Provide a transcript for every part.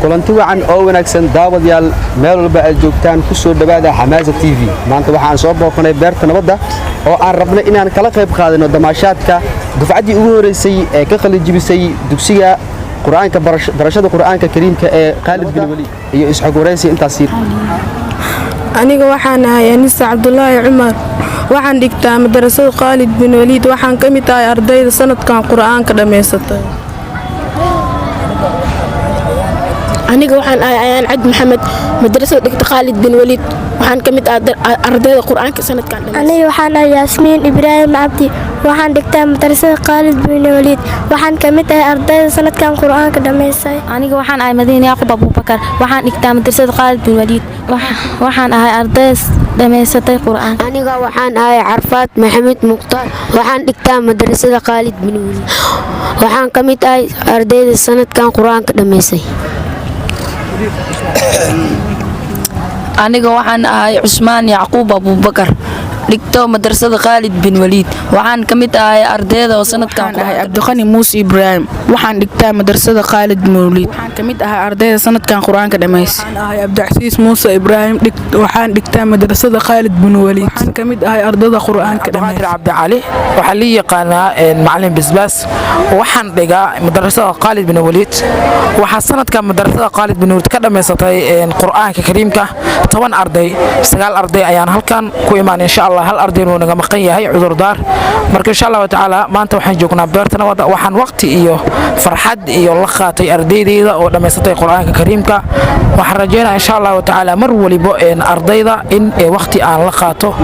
Kulanti wacan oo wanaagsan, daawadayaal, meel walba aad joogtaan, ku soo dhowaada Xamaasa TV. Maanta waxaan soo booqanay Beerta Nabadda oo aan rabnay inaan kala qayb qaadano damaashaadka dufcaddii ugu horreysay ee ka qalinjibisay dugsiga qur'aanka, barashada Qur'aanka Kariimka ee Khaalid bin Waliid iyo isxog waraysi intaas. Aniga waxaan ahay Anisa Cabdulaahi Cumar. Waxaan dhigtaa madarasada Khaalid bin Waliid. Waxaan ka mid ahay ardayda sanadkan qur'aanka dhammaysatay. Aniga waxaan ahay Ayaan Cad Maxamed, madrasada dhigta Khaalid bin Waliid. Waxaan ka mid ahay ardayda qur'aanka sanadkan. Aniga waxaan ahay Yaasmiin Ibraahim Cabdi. Waxaan dhigtaa madrasada Khaalid bin Waliid. Waxaan ka mid ahay ardayda sanadkan qur'aanka dhammaysay. Aniga waxaan ahay Madiine Yacquub Abuubakar. Waxaan dhigtaa madrasada Khaalid bin Waliid. Waxaan ahay arday dhammaysatay qur'aanka. Aniga waxaan ahay Carfaad Maxamed Mukhtaar. Waxaan dhigtaa madrasada Khaalid bin Waliid. Waxaan ka mid ahay ardayda sanadkan qur'aanka dhammaysay. Aniga waxaan ahay Cusmaan Yacquub Abuubakar, dhigto madrasada Khaalid bin Waliid. Waxaan ka mid ahay ardayda oo sanadkan. Ahay Cabdiqani Muuse Ibraahim. Waxaan dhigtaa madrasada Khaalid bin Waliid. Waxaan ka mid ahay ardayda sanadkan qur'aanka dhammaysay. Waxaan ahay Cabdicasiis Muuse Ibraahim. Waxaan dhigtaa madrasada Khaalid bin Waliid. Waxaan ka mid ahay ardayda qur'aanka dhammaysay. Cabdi Cali, waxaa lii yaqaanaa Macalin Bisbaas. Waxaan dhigaa madrasada Khaalid bin Waliid. Waxaa sanadkan madrasada Khaalid bin Waliid ka dhammaysatay Qur'aanka Kariimka 10 arday. Sagaal arday ayaan halkan ku imaan, insha Allah. Hal arday wuu naga maqan yahay, cudurdaar. Marka, insha Allahu tacaala, maanta waxaan joognaa Beerta Nabadda. Waxaan waqti iyo farxad iyo la qaatay ardaydayda oo dhammaysatay Qur'aanka Kariimka. Waxaan rajeynaya, insha Allahu tacaala, mar walibo ardayda in waqti aan la qaato.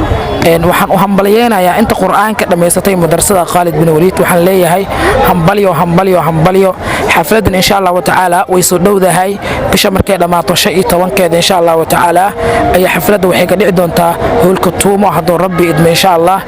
Waxaan u hambalyeynayaa inta Qur'aanka dhammaysatay madrasada Khaalid bin Waliid. Waxaan leeyahay hambalyo, hambalyo, hambalyo. Xafladan, insha Allahu tacaala, way soo dhowdahay. Bisha markay dhammaato 15-keeda, insha Allahu tacaala, ayaa xafladda waxay ka dhici doontaa hoolka Tuumo, hadduu Rabbi idmo, insha Allah.